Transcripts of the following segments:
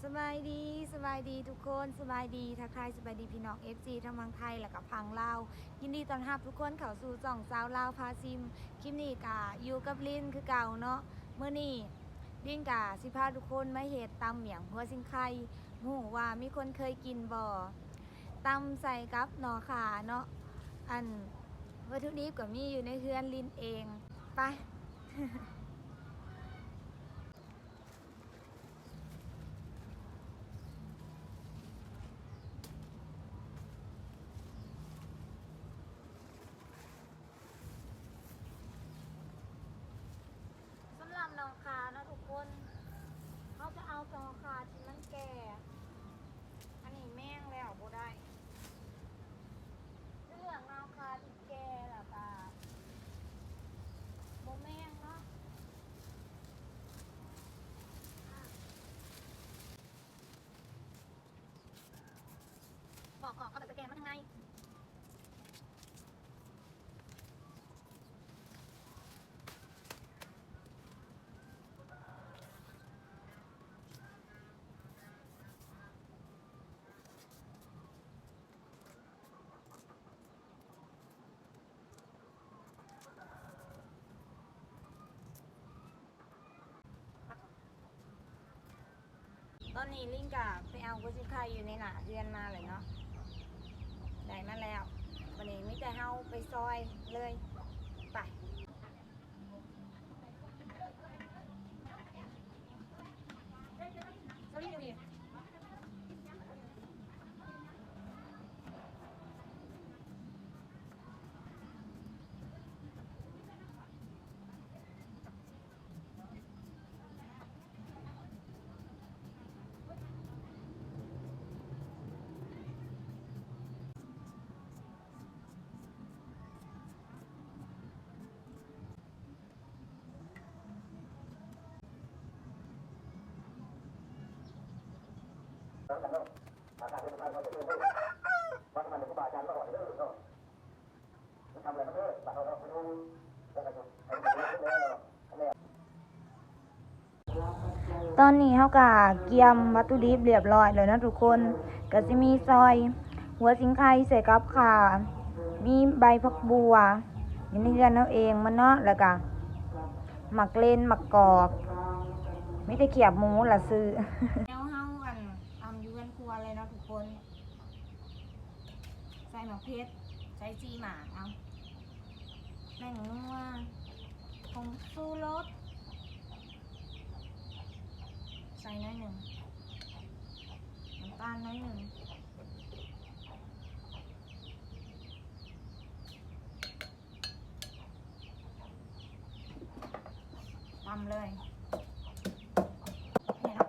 ສະບາຍດີ ສະບາຍດີທຸກຄົນ ສະບາຍດີ ທັກທາຍສະບາຍດີພີ່ນ້ອງເອັຟຊີທັງຝັ່ງໄທ ແລະກະຝັ່ງລາວ. ຍິນດີຕ້ອນຮັບທຸກຄົນເຂົ້າສູ່ຊ່ອງສາວລາວພາຊິມ. ຄລິບນີ້ກະຢູ່ກັບລິນຄືເກົ່າເນາະ. ມື້ນີ້ລິນກະຊິພາທຸກຄົນມາເຮັດຕຳໝ້ຽງຫົວຊິງໄຄ. ບໍ່ຮູ້ວ່າມີຄົນເຄີຍກິນບໍ່? ຕຳໃສ່ກັບໜໍ່ຂ່າເນາະ. ອັນ ວັດຖຸດິບກໍມີຢູ່ໃນເຮືອນລິນເອງ. ໄປ. ສຳລັບໜໍ່ຂ່າເນາະທຸກຄົນ ເຮົາຈະເອົາໜໍ່ຂ່າທີ່ມັນແກ່. ອັນນີ້ແມງແລ້ວບໍ່ໄດ້ ເລືອກໜໍ່ຂ່າທີ່ແກ່ແລ້ວກະບໍ່ແມງເນາະ. ປອກອອກ ເອົາແບບແກ່ໆມາທາງໃນ. ຕອນນີ້ລິນກະໄປເອົາຫົວຊິງໄຄຢູ່ໃນໜ້າເຮືອນມາແລ້ວເນາະ ໄດ້ມາແລ້ວ. ບັດນີ້ມີແຕ່ເຮົາໄປຊອຍເລີຍ ໄປ. ຕອນນີ້ເຮົາກະກຽມວັດຖຸດິບລຽບລ້ອຍແລ້ວເນາະທຸກຄົນ. ກະຊິມີຊອຍຫົວຊິງໄຄໃສ່ກັບຂ່າ ມີໃບຜັກບົ່ວຢູ່ໃນເຮືອນເຮົາເອງມັນເນາະ ແລ້ວກະໝາກເລັ່ນ ໝາກກອກ ມີແຕ່ຂຽບໝູລະຊື້. ແນວເຮົາ ອັນ ຕຳຢູ່ເຮືອນຄົວເລີຍເນາະທຸກຄົນ. ໃສ່ໝາກເຜັດ ໃສ່ສີ່ໝາກ ເອົາ ແປ້ງນົວ ຜົງຊູລົດ ໃສ່ໜ້ອຍໜຶ່ງ ນ້ຳຕານໜ້ອຍໜຶ່ງ. ຕຳເລີຍ ນີ້ເນາະ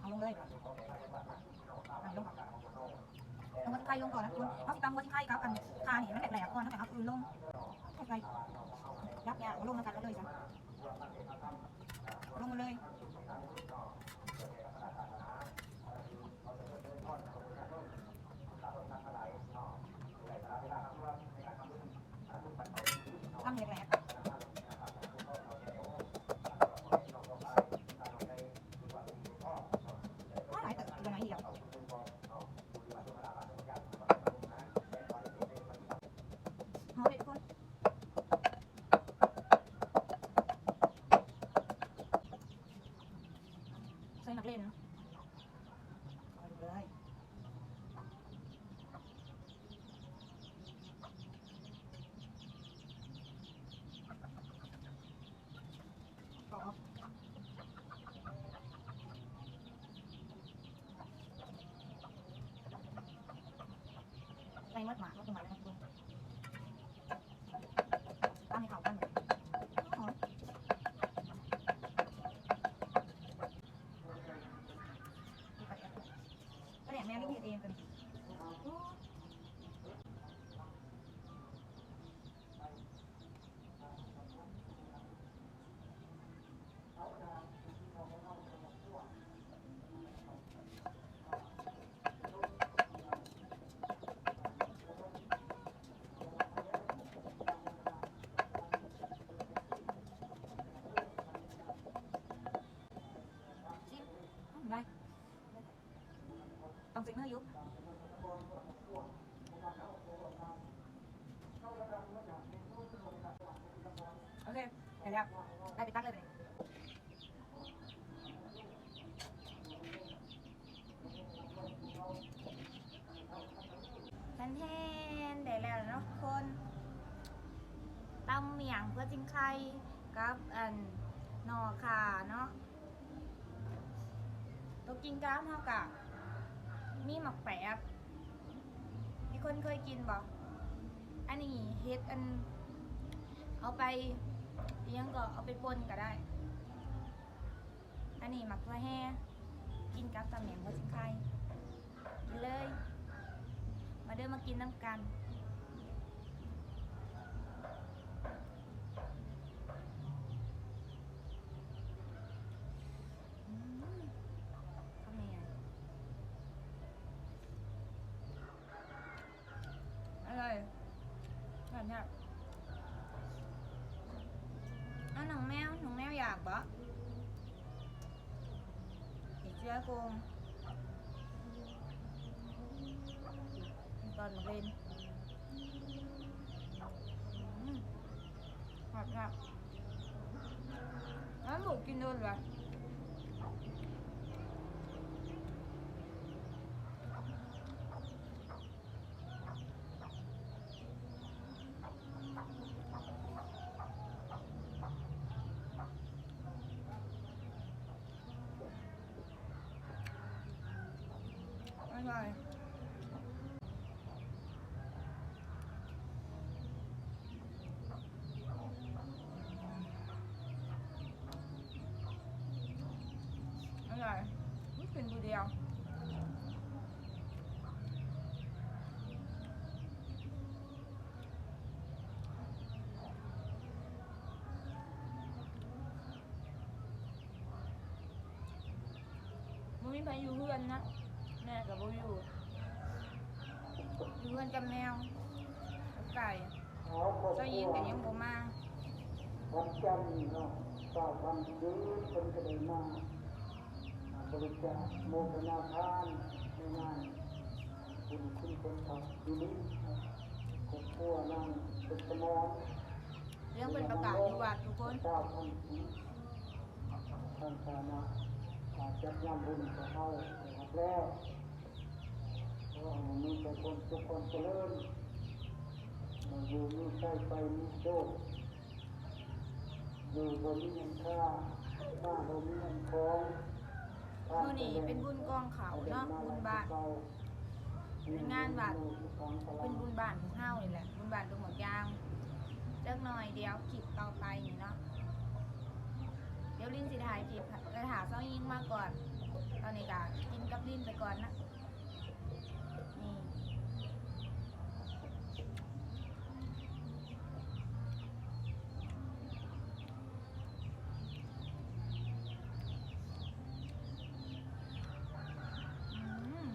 ເອົາລົງເລີຍ ເອົາລົງ ເອົາຫົວຊິງໄຄລົງກ່ອນນະທຸກຄົນ. ເຮົາຊິຕຳຫົວຊິງໄຄກັບອັນຂ່ານີ້ໃຫ້ມັນແຫຼກໆກ່ອນ ແລ້ວເຮົາເອົາອື່ນລົງ ໃສ່ ຍັບຍາກ ເອົາລົງນຳກັນເອົາເລີຍຊະ ລົງມາເລີຍ. ຕຳແຫຼກໆ ໂອ້ ຫຼາຍເຕີບ ເຫຼືອໜ້ອຍດຽວ ເຮົາເຮັດຄົນ ໃສ່ໝາກເລັ່ນ ເອົາເລີຍ. ໃສ່ໝົດໝາກ ແລ້ວກໍໝາກ ຕຳໃຫ້ເຂົ້າກັນ ຫອມ. ປາແດກແມ່ລິນເຮັດເອງຕົວນີ້. ໂອ້ ມື້ຢູ່ ໂອເຄ ໄດ້ແລ້ວ ໄດ້ໄປຕັກເລີຍບາດນີ້. ແທນໆ ໄດ້ແລ້ວເນາະທຸກຄົນ ຕຳໝ້ຽງຫົວຊິງໄຄກັບອັນໜໍ່ຂ່າເນາະ. ຕົວກິນກັບເຮົາກະມີໝາກແປບ ມີຄົນເຄີຍກິນບໍ່? ອັນນີ້ເຮັດອັນ ເອົາໄປ ອີ່ຫຍັງກໍເອົາໄປປົ່ນກໍໄດ້. ອັນນີ້ໝາກຖົ່ວແຮ່ ກິນກັບຕຳໝ້ຽງຫົວຊິງໄຄ ກິນເລີຍ ມາເດີມາກິນນຳກັນ. ອືມ ຄຳໃຫຍ່ໆ ອະຮ່ອຍ ແຊບໆ. ເອົາ ນ້ອງແມວ ນ້ອງແມວຢາກບໍ່? ເຫັນເສືອໂຄງ ຕອນບັກເລັ່ນ ອືມ ແຊບໆ. ແລ້ວໝູກິນໂດນລະ. ອະຮ່ອຍ ອະຮ່ອຍ ກິນຜູ້ດຽວ. ບໍ່ມີໃຜຢູ່ເຮືອນນະ ແມ່ກໍບໍ່ຢູ່ ຢູ່ເຮືອນກັບແມວ ກັບໄກ່. ເຈົ້າຍິງກໍຍັງບໍ່ມາ. ວັນຈັນເນາະ ຊາວບ້ານເດີເພິ່ນກໍໄດ້ມາ ອ່າ ບໍລິຈາກໂມທະນາທານໃນງານບຸນຄຸນຄົນເຖົ້າຢູ່ນີ້ເນາະ ຄອບຄົວນາງເພັດສະໝອນ ເລື່ອງເພິ່ນປະກາດຢູ່ວັດທຸກຄົນ ຊາວພັນປີ ທາງຄະນະ ອ່າ ຈັດງານບຸນຂອງເຮົາໄດ້ຮັບແລ້ວ. ຂໍໃຫ້ມີແຕ່ຄວາມສຸກຄວາມຈະເລີນ ຢູ່ມີໄຊໄປມີໂຊກ ຢູ່ບໍ່ມີອັນຄາ ມາບໍ່ມີອັນຂອງ. ມື້ນີ້ເປັນບຸນກອງເຂົ້າເນາະ ບຸນບ້ານ ເປັນງານວັດ ເປັນບຸນບ້ານຂອງເຮົານີ້ແຫຼະ ບຸນບ້ານດົງໝາກຢາງ. ຈັກໜ້ອຍດຽວຄລິບຕໍ່ໄປນີ້ເນາະ ດຽວລິນຊິຖ່າຍຄລິບ ແຕ່ຖ້າຊາວຍິງມາກ່ອນ ຕອນນີ້ກະກິນກັບລິນໄປກ່ອນນະ. ນີ້ ອືມ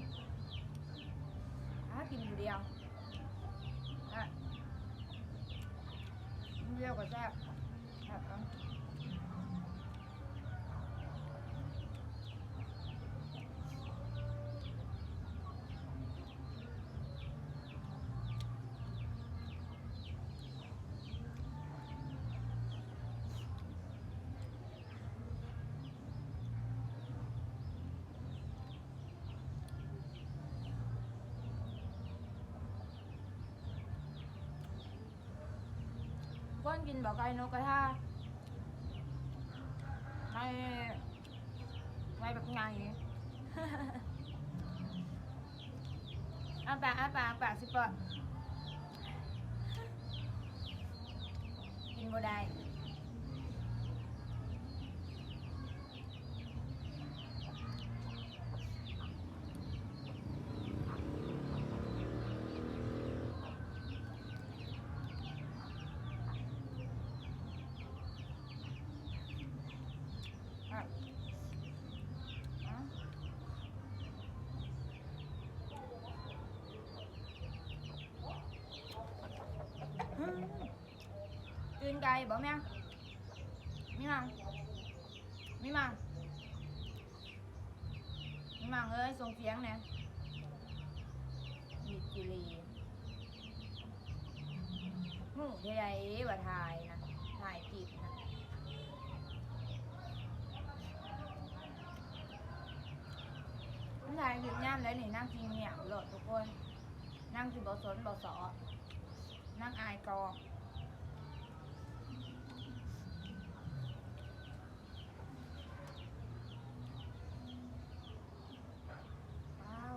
ອາ ກິນຜູ້ດຽວ ອະ ກິນຜູ້ດຽວກໍແຊບ. ແຊບເນາະ. ຄົນກິນບໍ່ໄກ່ນົກກະທາ ໄກ່ ໄກ່ບັກໃຫຍ່ ອ້າປາກ ອ້າປາກ ປາກຊິເປາະ ກິນບໍ່ໄດ້. ຕື່ນໄກ່ບໍ່ແມ່? ມີມັງ ມີມັງ ມີມັງເອີຍ ສົ່ງສຽງແດ່. ວິດກິລີ ຮູ້ເທົ່າໃດວ່າຖ່າຍນະ ຖ່າຍຄລິບນະ ມັນຖ່າຍຄລິບຍາມໃດນີ້ ນາງຊິງຽບໂລດທຸກຄົນ ນາງຊິບໍ່ສົນບໍ່ເຊາະ ນາງອາຍກ້ອງ. ວ້າວ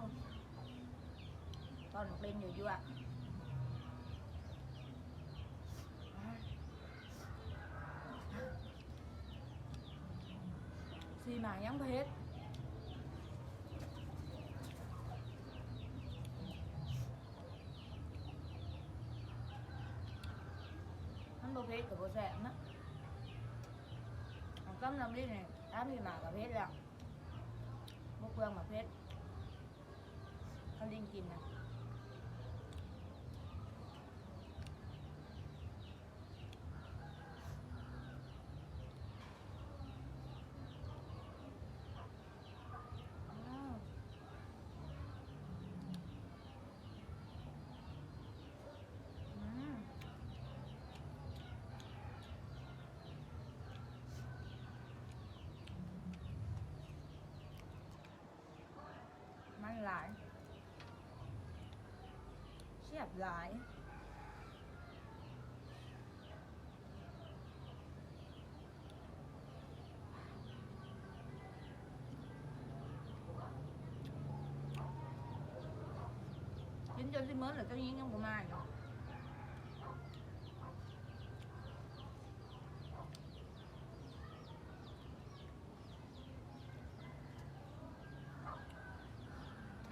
ຕອນເປັນຢູ່ຢູ່ອະ ສີໝາກຍັງເຜັດ ມັນບໍ່ເຜັດກໍບໍ່ແຊບນະ ສຳລັບລິ້ນນີ້ ຖ້າມີໝາກກໍເຜັດແລ້ວ ບໍ່ເປືອງໝາກເຜັດ ຄັນລິງກິນນະ ອືມ ມັນຫຼາຍ ແຊບຫຼາຍ ກິນຈົນຊິເໝິດແລ້ວ ເຈົ້າຍິງຍັງບໍ່ມາຢູ່.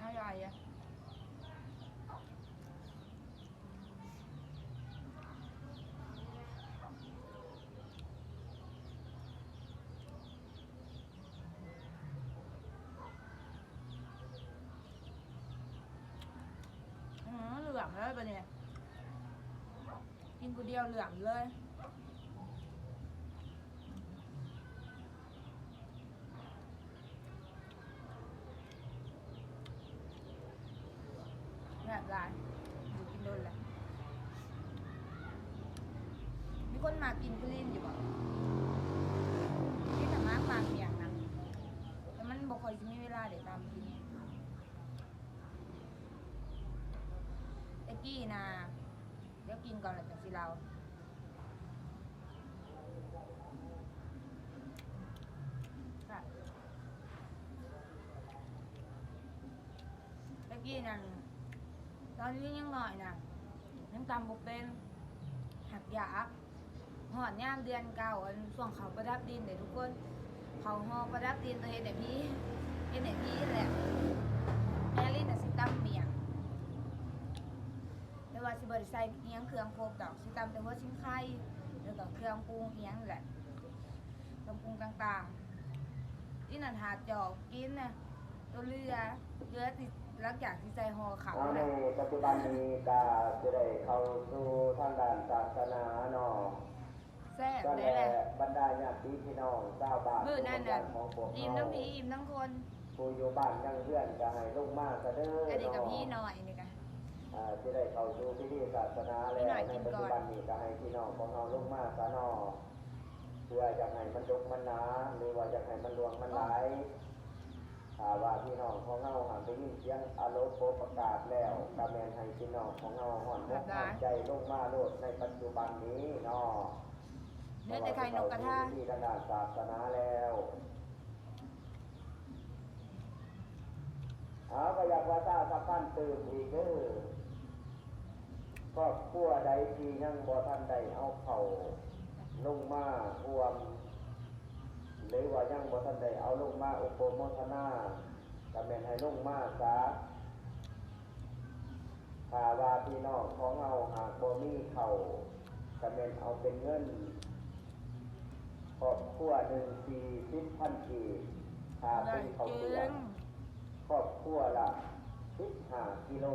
ອະໄລອະ ອືມ ເຫຼືອງເລີຍບາດນີ້ ກິນຜູ້ດຽວເຫຼືອງເລີຍ ແຊບຫຼາຍ ຢູ່ກິນດົນແລ້ວ. ມີຄົນມັກກິນຄືລີນຢູ່ບໍ່? ກິນແຕ່ໝາກໝາກຫຍັງນະ ແຕ່ມັນບໍ່ຄ່ອຍຊິມີເວລາໄດ້ຕຳກິນ. ແຕ່ກີ້ນະ ດຽວກິນກ່ອນແລ້ວຈັ່ງຊິເລົ່າ. ແຕ່ກີ້ນັ້ນ ຕອນນີ້ຍັງນ້ອຍນະ ຍັງຕຳບໍ່ເປັນ ຫາກຢາກ. ຮອດຍາມເດືອນເກົ້າ ອັນ ຊ່ວງເຂົ້າປະດັບດິນເດ້ທຸກຄົນ ເຂົ້າຫໍ່ປະດັບດິນ ຕ້ອງເຮັດໃຫ້ຜີ ເຮັດໃຫ້ຜີຫັ້ນແຫຼະ. ແມ່ລິນນະຊິຕຳໝ້ຽງ ແຕ່ວ່າຊິບໍ່ໄດ້ໃສ່ອີ່ຫຍັງເຄື່ອງຄົບດອກ ຊິຕຳແຕ່ຫົວຊິງໄຄ ແລ້ວກໍເຄື່ອງປຸງອີ່ຫຍັງແຫຼະ ເຄື່ອງປຸງຕ່າງໆ. ອີ່ນັ້ນຫາຈອກກິນນະ ຕົວເຫຼືອ ເຫຼືອທີ່ຫຼັງຈາກທີ່ໃສ່ຫໍ່ເຂົ້າ ເອົາ ໃນປັດຈຸບັນນີ້ກໍຈະໄດ້ເຂົ້າສູ່ທາງດ້ານສາສະໜາເນາະ. ແຊບແຫຼະ ບັນດາຍາດຕິພີ່ນ້ອງຊາວບ້ານ ມື້ນັ້ນນະ ອີ່ມທັງຜີອີ່ມທັງຄົນ ຜູ້ຢູ່ບ້ານຍັງເຮືອນກໍໃຫ້ລົງມາຊະເດີ ອັນນີ້ກໍຜີນ້ອຍ ອັນນີ້ກໍ ອ່າ ຊິໄດ້ເຂົ້າສູ່ພິທີສາສະໜາແລ້ວ ໃນປັດຈຸບັນນີ້ກໍໃຫ້ພີ່ນ້ອງຂອງເຮົາລົງມາຊະເນາະ ເພື່ອຢາກໃຫ້ມັນດົກມັນໜາ ຫຼືວ່າຢາກໃຫ້ມັນຫຼວງມັນຫຼາຍ. ຖ້າວ່າພີ່ນ້ອງຂອງເຮົາຫາກໄດ້ຍິນສຽງອາໂລໂປະປະກາດແລ້ວ ກໍແມ່ນໃຫ້ພີ່ນ້ອງຂອງເຮົາຮ້ອນອົກຮ້ອນໃຈລົງມາໂລດໃນປັດຈຸບັນນີ້ເນາະ ເຫຼືອແຕ່ໄຂ່ນົກກະທາ ເພາະວ່າເຂົ້າສູ່ພິທີທາງດ້ານສາສະໜາແລ້ວ. ເອົາ ກໍຢາກປະຊາສຳພັນຕື່ມອີກເດີ ຄອບຄົວໃດທີ່ຍັງບໍ່ທັນໄດ້ເອົາເຂົ້າລົງມາຮ່ວມ ຫຼືວ່າຍັງບໍ່ທັນໄດ້ເອົາລົງມາອຸປະໂມທະນາ ກໍແມ່ນໃຫ້ລົງມາຊະ. ຖ້າວ່າພີ່ນ້ອງຂອງເຮົາຫາກບໍ່ມີເຂົ້າ ກໍແມ່ນເອົາເປັນເງິນ ຄອບຄົວໜຶ່ງສີ່ສິບພັນກີບ ຄ່າປຸງເຂົ້າເປືອງ ຄອບຄົວລະສິບຫ້າກິໂລ.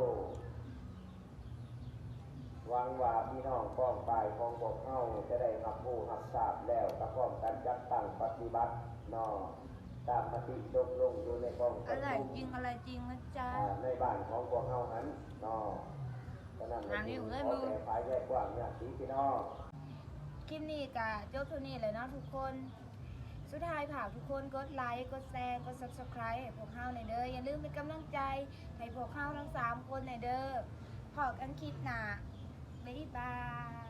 ຫວັງວ່າພີ່ນ້ອງກອງປາຍຂອງພວກເຮົາຈະໄດ້ຮັບຮູ້ຮັບຊາບແລ້ວ ກໍພ້ອມກັນຈັດຕັ້ງປະຕິບັດເນາະ. ຕາມມະຕິຕົກລົງຢູ່ໃນກອງປະຊຸມ ອະໄລຈິງ ອະໄລຈິງນະຈ໊ະ ອ່າ ໃນບ້ານຂອງພວກເຮົາຫັ້ນເນາະ. ສະນັ້ນ ອັນນີ້ເອີຍ ຂອ ມື ແຜ່ພາຍໃຫຍ່ກວ້າງຍາດຕິພີ່ນ້ອງ. ຄລິບນີ້ກະຈົບເທົ່ານີ້ແຫຼະເນາະທຸກຄົນ. ສຸດທ້າຍຝາກທຸກຄົນກົດໄລ ກົດແຊ ກົດ Subscribe ໃຫ້ພວກເຮົາແດ່ເດີ. ຢ່າລືມເປັນກຳລັງໃຈໃຫ້ພວກເຮົາທັງສາມຄົນແດ່ເດີ. ພໍ້ກັນຄລິບໜ້າ. ບາຍບາຍ.